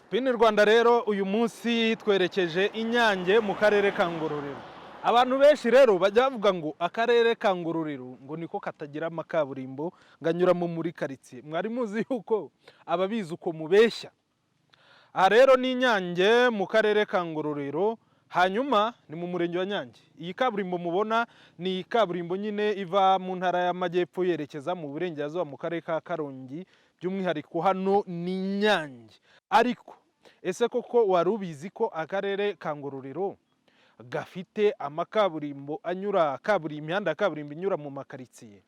Pini Rwanda rero uyu munsi twerekeje i Nyange mu karere ka Ngororero. Abantu benshi rero bajya bavuga ngo akarere ka Ngororero ngo niko katagira amakaburimbo ngo anyuramo muri karitsiye. Mwari muzi yuko ababizi uko mubeshya? Aha rero ni i Nyange mu karere ka Ngororero, hanyuma ni mu murenge wa Nyange. Iyi kaburimbo mubona ni kaburimbo nyine iva mu ntara y'Amajyepfo yerekeza mu burengerazuba mu karere ka Karongi, by'umwihariko hano ni Nyange. Ariko ese koko wari ubizi ko akarere ka Ngororero gafite amakaburimbo anyura kaburimbo, imihanda ya kaburimbo inyura mu makaritsiye?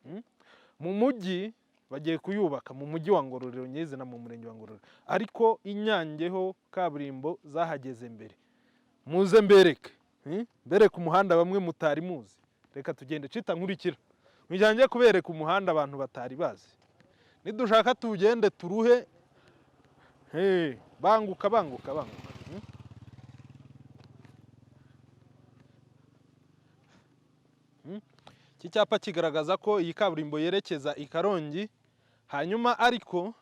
Mu mujyi bagiye kuyubaka mu mujyi wa Ngororero nyirizina mu murenge wa Ngororero, ariko i Nyange ho kaburimbo zahageze mbere. Muze mbereke, Mbereke umuhanda bamwe mutari muzi. Reka tugende, cita nkurikira njye kubereka umuhanda abantu batari bazi. Nidushaka tugende turuhe. Hey, banguka banguka banguka. Iki cyapa kigaragaza ko iyi kaburimbo yerekeza i Karongi, hanyuma ariko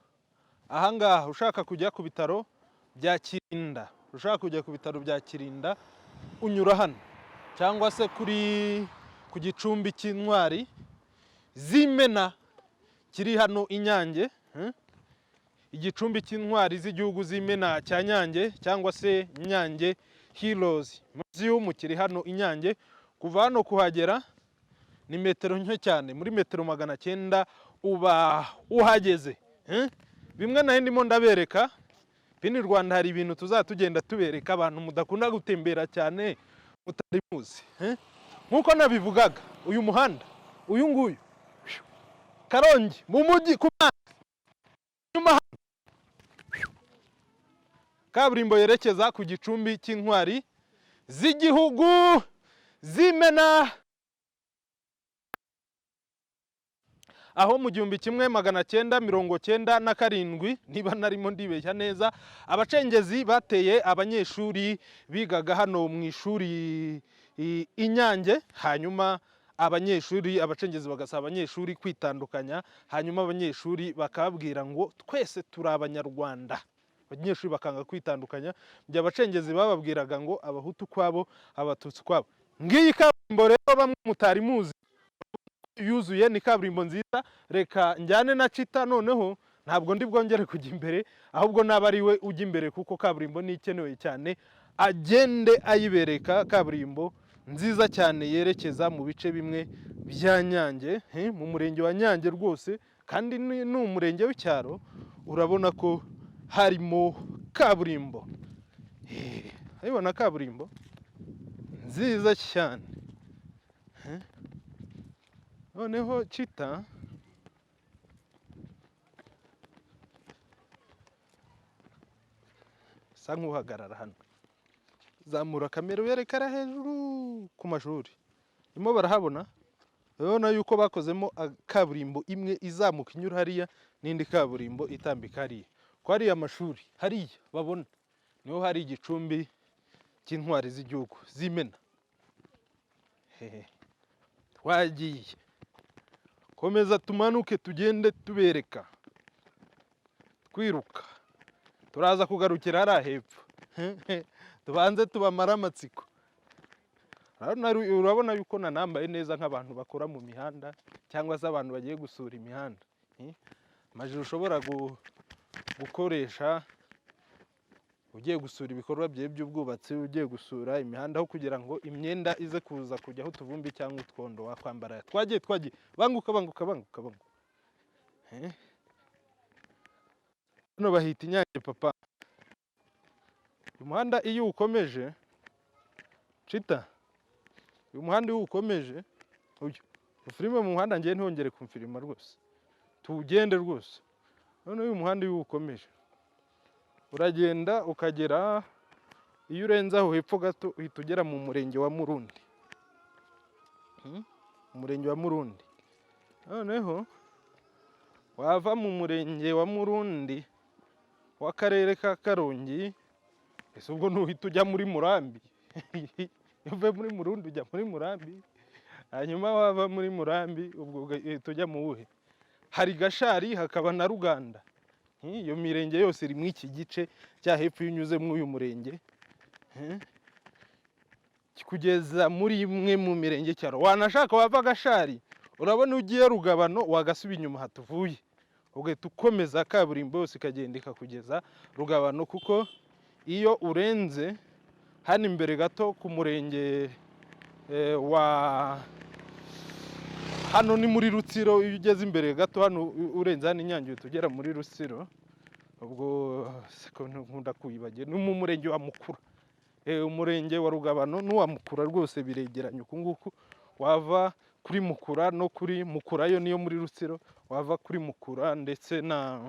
ahangaha ushaka kujya ku bitaro bya Kirinda, ushaka kujya ku bitaro bya Kirinda unyura hano, cyangwa se kuri ku gicumbi cy'intwari z'Imena kiri hano i Nyange, Igicumbi cy'intwari z'igihugu z'Imena cya Nyange cyangwa se Nyange Heroes Museum kiri hano i Nyange. Kuva hano kuhagera ni metero nke cyane, muri metero 900 uba uhageze. Bimwe nayo ndimo ndabereka Pini Rwanda, hari ibintu tuzatugenda tubereka abantu mudakunda gutembera cyane mutari muzi. Nk'uko nabivugaga, uyu muhanda uyu nguyu Karongi mu mujyi ku mazi, nyuma kaburimbo yerekeza ku gicumbi cy'intwari z'igihugu z'Imena, aho mu 1997 niba narimo ndibeshya neza, abacengezi bateye abanyeshuri bigaga hano mu ishuri i Nyange, hanyuma abanyeshuri abacengezi bagasaba abanyeshuri kwitandukanya, hanyuma abanyeshuri bakababwira ngo twese turi abanyarwanda. Abanyeshuri bakanga kwitandukanya, mu gihe abacengezi bababwiraga ngo abahutu kwabo abatutsi kwabo. Ngiyi kaburimbo rero bamwe mutari muzi yuzuye, ni kaburimbo nziza. Reka njyane na Cita noneho, ntabwo ndi bwongere kujya imbere, ahubwo naba ari we ujya imbere kuko kaburimbo ni ikenewe cyane, agende ayibereka. Kaburimbo nziza cyane yerekeza mu bice bimwe bya Nyange, mu murenge wa Nyange rwose, kandi ni umurenge w'icyaro, urabona ko harimo kaburimbo. Urabibona kaburimbo nziza cyane. Noneho Cita sa nk'uhagarara hano, zamura kamera uyerekara hejuru ku mashuri, barimo barahabona. Urabona yuko bakozemo kaburimbo imwe izamuka inyura hariya n'indi kaburimbo itambika hariya. Ko hariya amashuri hariya babona niho hari igicumbi cy'intwari z'igihugu z'Imena. Twagiye, komeza tumanuke tugende tubereka twiruka, turaza kugarukira hariya hepfo tubanze tubamare amatsiko. Urabona yuko nanambaye neza nk'abantu bakora mu mihanda cyangwa se abantu bagiye gusura imihanda. Amajire ushobora gukoresha ugiye gusura ibikorwa byawe by'ubwubatsi, ugiye gusura imihanda, aho kugira ngo imyenda ize kuza kujyaho utuvumbi cyangwa utwondo wakwambara. Twagiye twagiye, banguka banguka banguka banguka. Hano bahita Inyange papa. Uyu muhanda iyo uwukomeje Cita, uyu muhanda iyo uwukomeje, uyu ufilime mu muhanda, ngiye ntongere kumfilima rwose, tuwugende rwose. None uyu muhanda iyo uwukomeje uragenda ukagera, iyo urenze aho hepfo gato uhita ugera mu murenge wa Murundi. Umurenge wa Murundi. Noneho wava mu murenge wa Murundi w'akarere ka Karongi, ese ubwo ntuhita ujya muri Murambi? Iyo uvuye muri Murundi ujya muri Murambi, hanyuma wava muri Murambi ubwo ugahita ujya mu wuhe? Hari Gashari hakaba na Ruganda. Iyo mirenge yose iri muri iki gice cya hepfo iyo unyuze muri uyu murenge, kugeza muri imwe mu mirenge cyaro. Wanashaka wava Gashari, urabona ugiye Rugabano wagasuba inyuma hatuvuye, ugahita ukomeza kaburimbo yose ikagenda ikakugeza Rugabano, kuko iyo urenze hano imbere gato ku murenge wa hano ni muri Rutsiro, iyo ugeze imbere gato hano urenze hano Inyange uhita ugera muri Rutsiro, ubwo siko nkunda kuyibagira, ni mu murenge wa Mukura. Umurenge wa Rugabano n'uwa Mukura rwose biregeranye uku nguku, wava kuri Mukura no kuri Mukura yo niyo muri Rutsiro, wava kuri Mukura ndetse na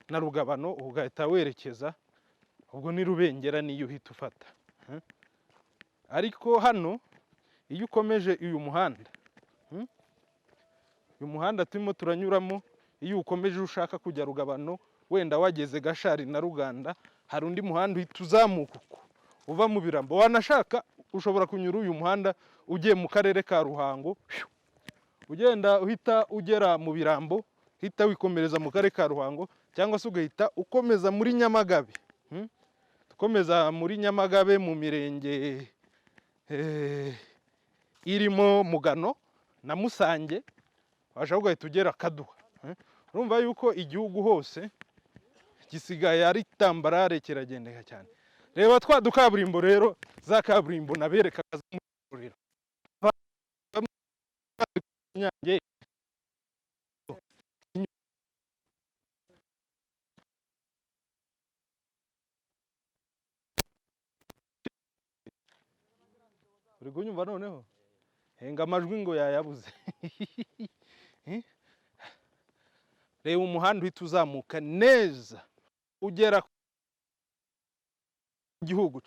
Rugabano ugahita werekeza, ubwo ni Rubengera niyo uhita ufata. Ariko hano iyo ukomeje uyu muhanda, uyu muhanda turimo turanyuramo, iyo ukomeje ushaka kujya Rugabano wenda wageze Gashari na Ruganda, hari undi muhanda uhita uzamuka uko uva mu Birambo. Wanashaka ushobora kunyura uyu muhanda ugiye mu karere ka Ruhango, ugenda uhita ugera mu Birambo, uhita wikomereza mu karere ka Ruhango, cyangwa se ugahita ukomeza muri Nyamagabe. Ukomeza muri Nyamagabe mu mirenge irimo Mugano na Musange, washaka ugahita ugera Kaduha. Urumva yuko igihugu hose gisigaye ari tambarare, kiragendeka cyane. Reba twa dukaburimbo rero, za kaburimbo naberekaga zo mu Ngororero. Nyange uri kunyumva noneho? Henga amajwi ngo yayabuze. Reba umuhanda uhita uzamuka neza ugera ku gihugu.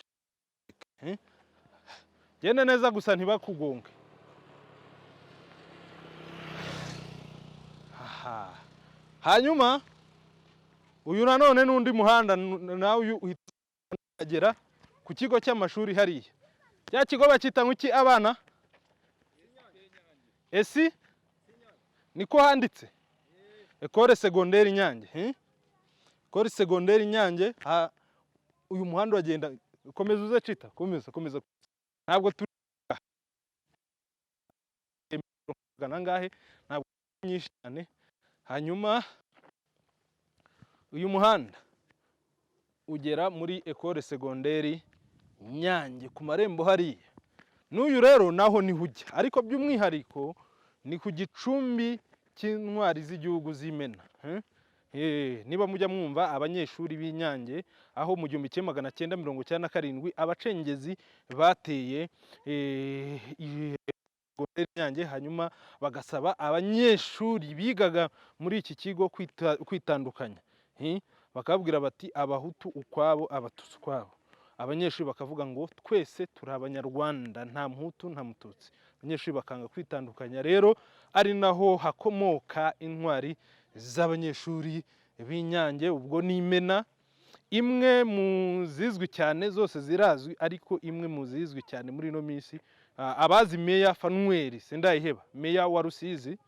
Genda neza gusa ntibakugonge. Aha. Hanyuma uyu nanone n'undi muhanda nawe uyu uhita ukagera ku kigo cy'amashuri hariya. Cya kigo bacyita ngo iki abana? Esi? Niko handitse? Ecole Secondaire Nyange. Ecole Secondaire Nyange, uyu muhanda uragenda, komeza uze cita, komeza, komeza. Ntabwo turi nangahe, ntabwo nyinshi cyane. Hanyuma uyu muhanda ugera muri Ecole Secondaire Nyange ku marembo hariya. N'uyu rero naho niho ujya, ariko by'umwihariko ni ku gicumbi cy'intwari z'igihugu z'Imena. Niba mujya mwumva abanyeshuri b'Inyange, aho mu 1997 abacengezi bateye Nyange, hanyuma bagasaba abanyeshuri bigaga muri iki kigo kwitandukanya. Bakababwira bati abahutu ukwabo, abatutsi ukwabo. Abanyeshuri bakavuga ngo twese turi abanyarwanda, nta muhutu nta mututsi. Abanyeshuri bakanga kwitandukanya. Rero ari naho hakomoka intwari z'abanyeshuri b'Inyange, ubwo ni Imena, imwe mu zizwi cyane, zose zirazwi, ariko imwe mu zizwi cyane muri ino minsi, abazi Meya Fanuel Sindayiheba, Meya wa Rusizi,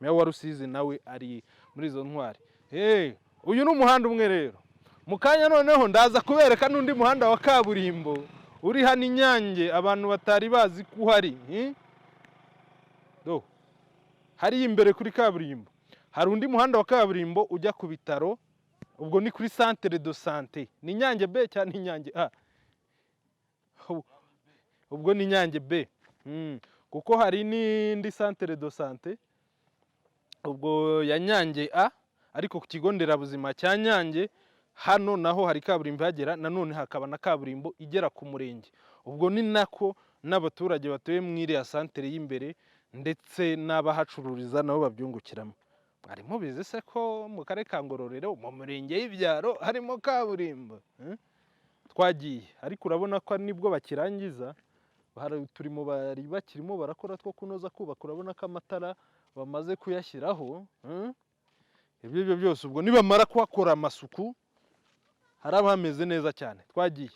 Meya wa Rusizi nawe ari muri izo ntwari. Uyu ni umuhanda umwe rero. Mu kanya noneho ndaza kubereka n'undi muhanda wa kaburimbo uri hano i Nyange abantu batari bazi ko uhari. Do hariya imbere kuri kaburimbo hari undi muhanda wa kaburimbo ujya ku bitaro, ubwo ni kuri centre de santé. Ni Nyange B cyangwa ni Nyange A? Ubwo ni Nyange B. Kuko hari n'indi centre de santé ubwo ya Nyange A, ariko ku kigo nderabuzima cya Nyange hano naho hari kaburimbo ihagera, nanone hakaba na kaburimbo igera ku murenge. Ubwo ni nako n'abaturage batuye mu iriya santere y'imbere ndetse n'abahacururiza nabo babyungukiramo. Mwari mubizi se ko mu karere ka Ngororero mu mirenge y'ibyaro harimo kaburimbo? Twagiye, ariko urabona ko nibwo bakirangiza, hari uturimo bari bakirimo barakora two kunoza kubaka, urabona ko amatara bamaze kuyashyiraho. Ibyo byo byose ubwo nibamara kuhakora amasuku haraba hameze neza cyane. Twagiye.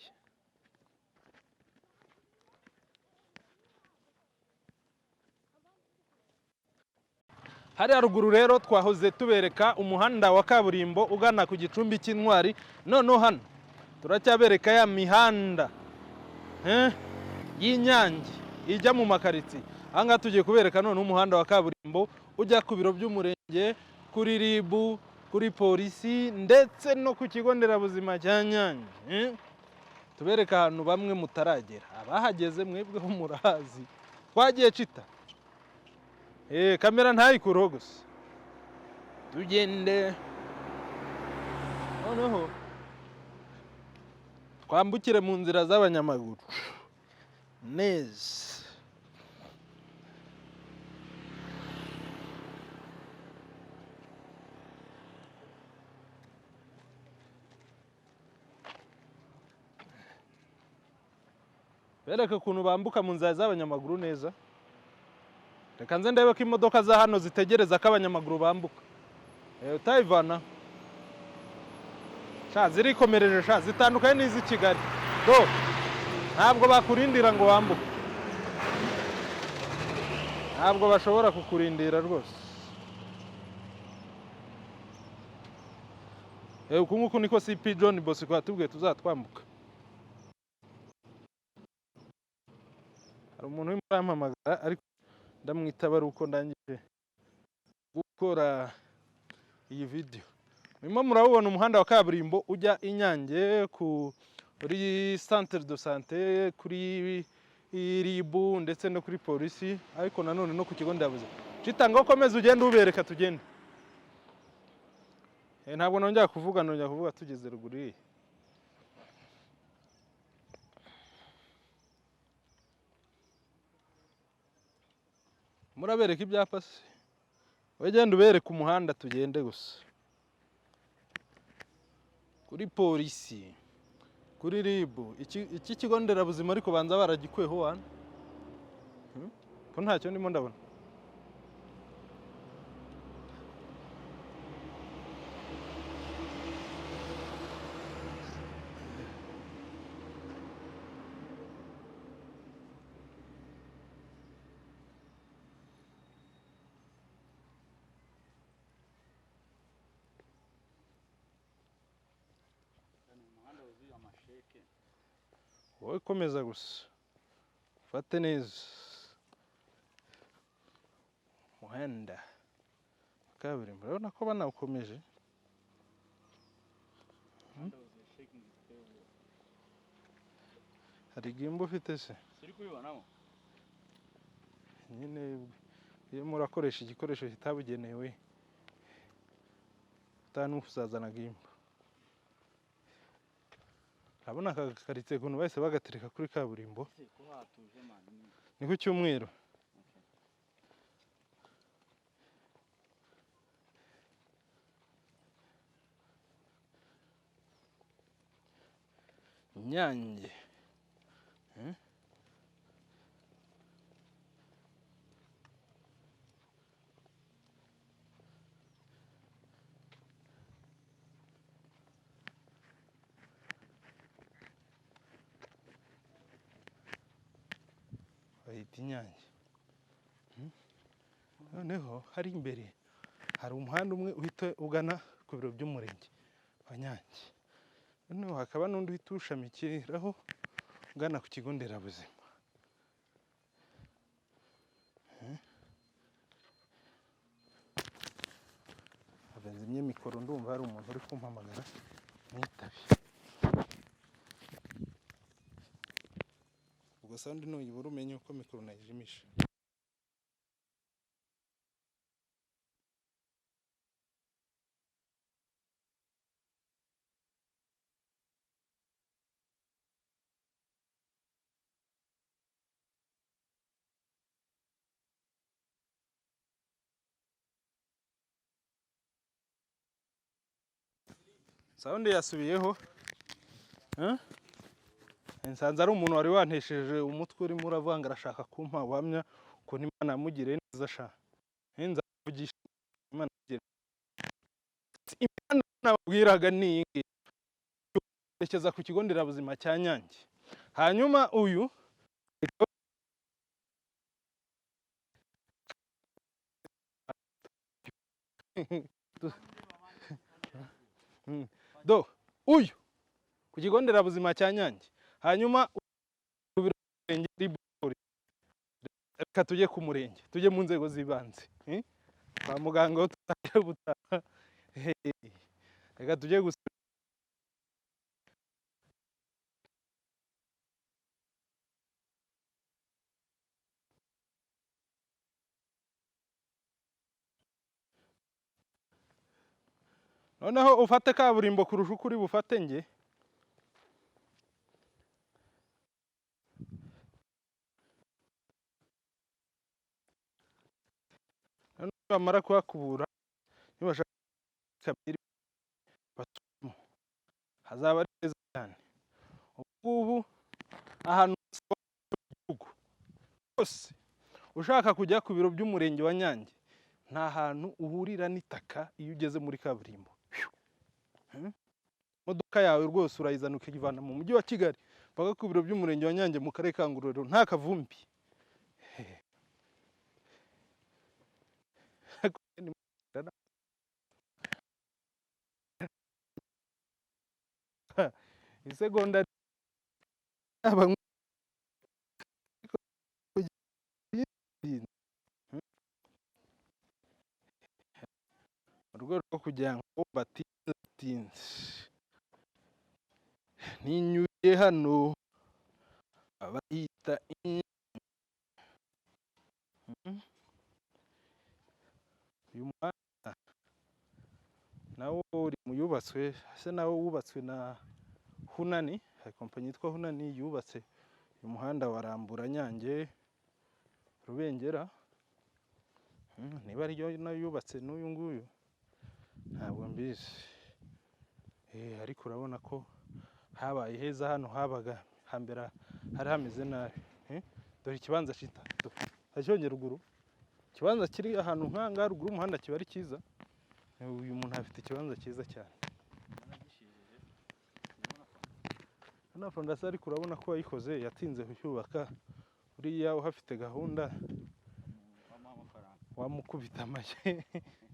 Hariya ruguru rero twahoze tubereka umuhanda wa kaburimbo ugana ku gicumbi cy'Intwari. Noneho hano turacyabereka ya mihanda y'Inyange ijya mu makaritsiye. Aha ngaha tugiye kubereka noneho umuhanda wa kaburimbo ujya ku biro by'umurenge, kuri RIB, kuri polisi ndetse no ku kigo nderabuzima cya Nyange. Tubereka ahantu bamwe mutaragera, abahageze mwebweho murahazi. Twagiye cita kamera ntayikureho gusa, tugende noneho twambukire mu nzira z'abanyamaguru neza. Bereke ukuntu bambuka mu nzira z'abanyamaguru neza. Reka nze ndebe ko imodoka za hano zitegereza ko abanyamaguru bambuka. Utayivana sha, zirikomereje sha, zitandukanye n'iz'i Kigali. Do ntabwo bakurindira ngo wambuke, ntabwo bashobora kukurindira rwose. Uku nguku niko CP John Bosco yatubwiye tuzatwambuka. Hari umuntu urimo arampamagara ariko ndamwitaba ari uko ndangije gukora iyi video. Murimo murabubona umuhanda wa kaburimbo ujya i Nyange kuri centre de santé, kuri RIB ndetse no kuri polisi, ariko nanone no ku kigo nderabuzima. Citanga ukomeze ugende ubereka tugende. Ntabwo nongera kuvuga, nongera kuvuga tugeze ruguru iyi. Murabereka ibyapa se? Wowe genda ubereke umuhanda tugende gusa. Kuri polisi, kuri RIB, iki kigo nderabuzima ariko banza baragikuyeho wana. Ko ntacyo ndimo ndabona. Wowe komeza gusa ufate neza umuhanda wa kaburimbo, urabona ko banawukomeje. Hari igimba ufite se? Nyine iyo murakoresha igikoresho kitabugenewe utanusazana gimba. Urabona aka karitsiye ukuntu bahise bagatereka kuri kaburimbo, ni ku cyumweru. Nyange bayita Inyange. Noneho hari imbere hari umuhanda umwe uhita ugana ku biro by'umurenge wa Nyange, noneho hakaba n'undi uhita ushamikiraho ugana ku kigo nderabuzima. Nzimye mikoro, ndumva hari umuntu uri kumpamagara nitabe. Ubwo sound nuyibura umenye uko mikoro nayijimisha. Sound yasubiyeho. Nsanze ari umuntu wari wantesheje umutwe urimo uravanga arashaka kumpa ubuhamya ukuntu Imana yamugiriye neza sha. Nzavugisha Imana yamugiriye. Imana nababwiraga ni iyi ngiyi. Yerekeza ku kigo nderabuzima cya Nyange. Hanyuma uyu Do uyu ku kigo nderabuzima cya Nyange, hanyuma ku biro by'umurenge RIB. Reka tujye ku murenge, tujye mu nzego z'ibanze. Kwa muganga aho tuzajya gutaha. Reka tujye gusa. Noneho ufate kaburimbo kurusha uko uri bufate nge. Noneho bamara kuhakubura, nibashaka kamiri basubiremo, hazaba ari heza cyane. Ubu ngubu ahantu hose mu gihugu hose ushaka kujya ku biro by'umurenge wa Nyange, nta hantu uhurira n'itaka iyo ugeze muri kaburimbo. Imodoka yawe rwose urayizana ukayivana mu mujyi wa Kigali mpaka ku biro by'umurenge wa Nyange mu karere ka Ngororero, nta kavumbi. Isegonda yaba mu rwego rwo kugira ngo batinze, ntinyuye hano abahita. Uyu muhanda nawo uri mu yubatswe, ese nawo wubatswe na Hunani? Hari kompanyi yitwa Hunani yubatse uyu muhanda wa Rambura Nyange Rubengera. Niba ariyo nayo yubatse n'uyu nguyu ntabwo mbizi. Ariko urabona ko habaye heza, hano habaga hambere hari hameze nabi. Dore ikibanza cita hacyongera ruguru, ikibanza kiri ahantu nk'ahangaha ruguru y'umuhanda kiba ari cyiza. Uyu muntu afite ikibanza cyiza cyane na fondasiyo, ariko urabona ko wayikoze yatinze kuyubaka. Uriya uhafite gahunda wamukubita amashyi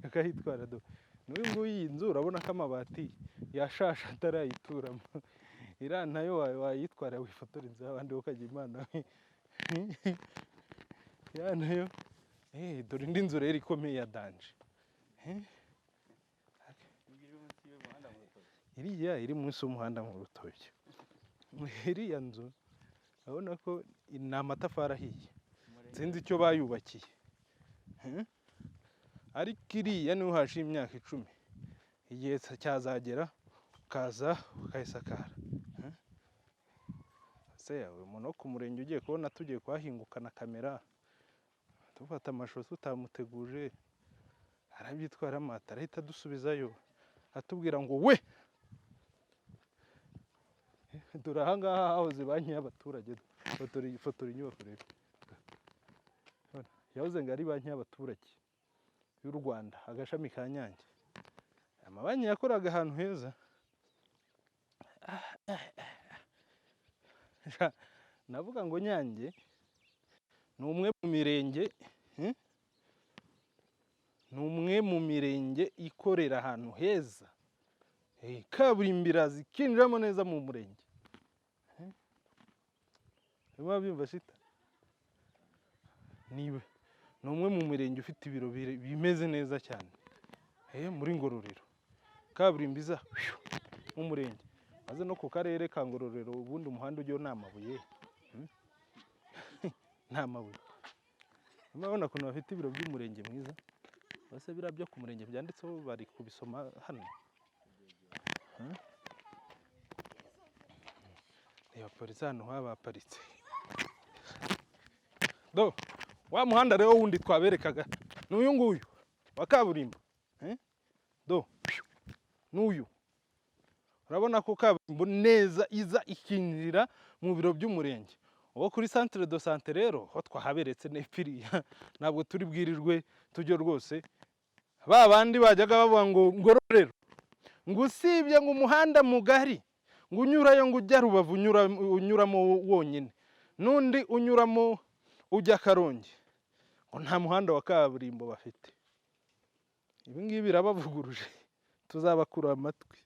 akayitwara. Do n'uyu nguyu iyi nzu urabona ko amabati yashashe atarayituramo. Iriya nayo wayitwara wifotora inzu y'abandi ukajya imana we. Iriya nayo. Dore indi nzu rero ikomeye ya danger. Iriya iri munsi y'umuhanda mu rutoki. Iriya nzu urabona ko ni amatafari ahiye, sinzi icyo bayubakiye. Ariko iriya niho haciye imyaka 10, igihe cyazagera ukaza ukayisakara. Ese uyu muntu wo ku murenge ugiye kubona tugiye kuhahingukana kamera dufata amashusho tutamuteguje, arabyitwaramo arahita adusubizayo atubwira ngo we dore ahangaha hahoze banki y'abaturage. Fotora inyubako rero, yahoze ngo ari banki y'abaturage y'u Rwanda agashami ka Nyange. Amabanki yakoraga ahantu heza. Navuga ngo Nyange ni umwe mu mirenge, ni umwe mu mirenge ikorera ahantu heza. Kaburimbo iraza ikinjiramo neza mu murenge. Urimo shita, ni umwe mu mirenge ufite ibiro bimeze neza cyane muri Ngororero. Kaburimbo iza mu murenge, maze no ku karere ka Ngororero ubundi umuhanda ujyaho ni amabuye, ni amabuye. Urabona ukuntu bafite ibiro by'umurenge mwiza. Bose biriya byo ku murenge byanditseho bari kubisoma hano. Reba polisi ahantu haba baparitse. Do wa muhanda rero wundi twaberekaga ni uyu nguyu wa kaburimbo. Do n'uyu urabona ko kaburimbo neza iza ikinjira mu biro by'umurenge. Uwo kuri centre de santé rero ho twahaberetse nepiriya, ntabwo turi bwirirwe tujye rwose. Ba bandi bajyaga bavuga ngo Ngororero ngo usibye ngo umuhanda mugari ngo unyurayo ngo ujya Rubavu unyuramo wonyine, n'undi unyuramo ujya Karongi, ngo nta muhanda wa kaburimbo bafite. Ibi ngibi birabavuguruje, tuzabakura amatwi.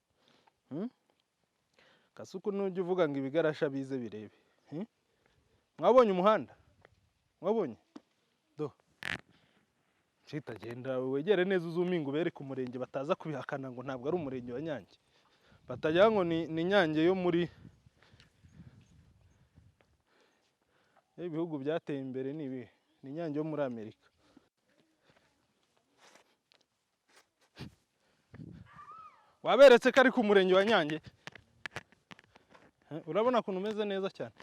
Kasuku, nujya uvuga ngo ibigarasha bize birebe. Mwabonye umuhanda? Mwabonye? Do genda wegere neza, uzuminga, ubereke umurenge, bataza kubihakana ngo ntabwo ari umurenge wa Nyange, batagira ngo ni Nyange yo muri ibihugu byateye imbere. Ni ibihe? Ni Nyange yo muri Amerika. Waberetse ko ari ku murenge wa Nyange? Urabona ukuntu umeze neza cyane.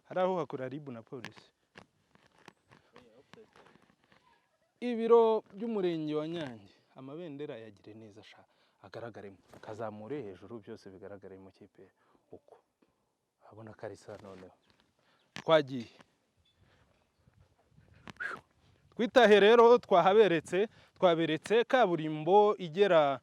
Hari aho hakora RIB na polisi. Ibiro by'umurenge wa Nyange, amabendera yagire neza sha, agaragaremo, kazamure hejuru, byose bigaragare mu kipe uko abona karisa. Noneho twagiye twitahe rero, twahaberetse, twaberetse kaburimbo igera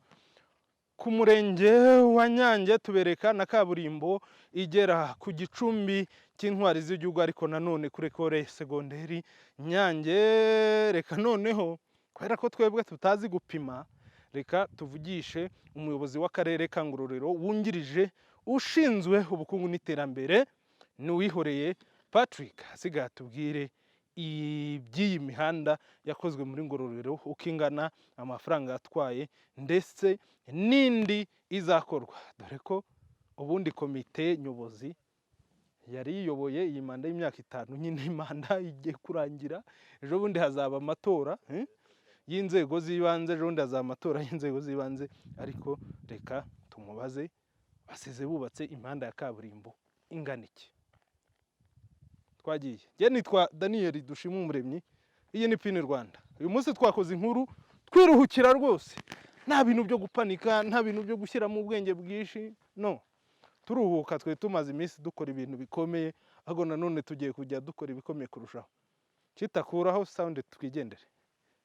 ku murenge wa Nyange, tubereka na kaburimbo igera ku gicumbi cy'intwari z'igihugu, ariko nanone kuri école secondaire Nyange. Reka noneho, kubera ko twebwe tutazi gupima, reka tuvugishe umuyobozi w'akarere ka Ngororero wungirije ushinzwe ubukungu n'iterambere, n'Uwihoreye Patrick, asigaye atubwire iby'iyi mihanda yakozwe muri Ngororero, uko ingana, amafaranga yatwaye, ndetse n'indi izakorwa, dore ko ubundi komite nyobozi yari iyoboye iyi manda y'imyaka 5 nyine, manda igiye kurangira ejo bundi, hazaba amatora y'inzego z'ibanze. Ejo bundi hazaba amatora y'inzego z'ibanze. Ariko reka tumubaze, basize bubatse imihanda ya kaburimbo ingana iki? Twagiye. Njye nitwa Daniel Dushimumuremyi, iyi ni Pini Rwanda. Uyu munsi twakoze inkuru twiruhukira rwose, nta bintu byo gupanika, nta bintu byo gushyiramo ubwenge bwinshi, no turuhuka. Twe tumaze iminsi dukora ibintu bikomeye, ahubwo nanone tugiye kujya dukora ibikomeye kurushaho. Kitakuraho sound, twigendere.